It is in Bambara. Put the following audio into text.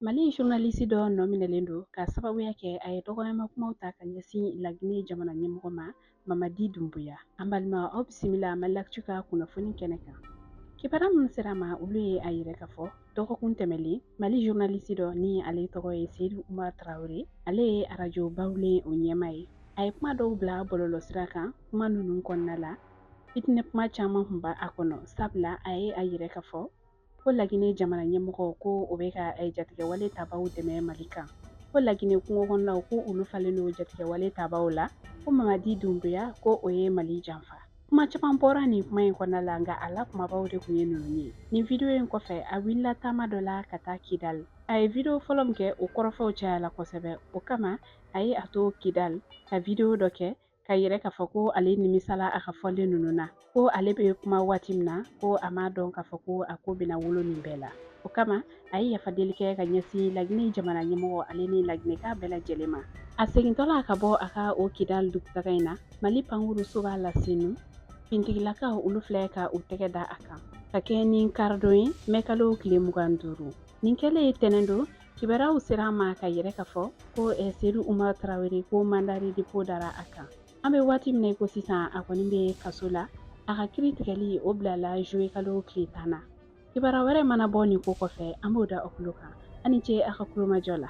Mali journaliste dɔ nɔ minɛlen don k'a sababuya kɛ a ye dɔgɔyama kumaw ta ka ɲɛsin Laginɛ jamana ɲɛmɔgɔ ma Mamadi Dumbuya. An balima, aw bisimila Mali Actu ka kunnafoni kɛnɛ kan. Kibaruya minnu sera ma, olu ye a yira k'a fɔ dɔgɔkun tɛmɛlen, Mali journaliste dɔ ni ale tɔgɔ ye Seyidu Umar Tarawele, ale ye arajo Bawulen o ɲɛmaa ye. A ye kuma dɔw bila bɔlɔlɔsira kan. Kuma ninnu kɔnɔna la, fitinɛ kuma caman tun b'a kɔnɔ, sabula a ye a yira k'a fɔ ko Laginɛ jamana ɲɛmɔgɔ ko o bɛ ka jatigɛwale tabaw dɛmɛ Mali kan, ko Laginɛ kungo kɔnɔnaw ko olu falen don jatigɛwale tabaw la, ko Mamadi Dumbuya ko o ye Mali janfa. Kuma caman bɔra nin kuma in kɔnɔna la, nka a la kumabaw de tun ye ninnu ye. Nin video in kɔfɛ, a wulila taama dɔ la ka taa Kidal. A ye video fɔlɔ min kɛ, o kɔrɔfɔw cayala kosɛbɛ. O kama, a ye a to Kidal ka video dɔ kɛ ka yira k'a fɔ ko ale nimisala a ka fɔlen ninnu na, ko ale bɛ kuma waati min na, ko a m'a dɔn k'a fɔ ko a ko bɛna wolo nin bɛɛ la. O kama, a ye yafadeli kɛ ka ɲɛsin Laginɛ jamana ɲɛmɔgɔ ale ni Laginɛka bɛɛ lajɛlen ma. A segintɔla ka bɔ a ka o Kidal dugutaga in na, Mali pankuruso b'a la Senu, fintigilakaw olu filɛ ka u tɛgɛ da a kan ka kɛ ni karidon ye, mɛkalo tile 25. Nin kɛlen ye tɛnɛn don, kibaruyaw sera an ma ka yira k'a fɔ ko Seyidu Umar Tarawele ko mandat de dépôt dara a kan. An bɛ waati min na i ko sisan, a kɔni bɛ kaso la. A ka kiri tigɛli o bilala juillet kalo tile 10 na. Kibaruya wɛrɛ mana bɔ nin ko kɔfɛ, an b'o da aw tulo kan. A ni ce a ka kulomajɔ la.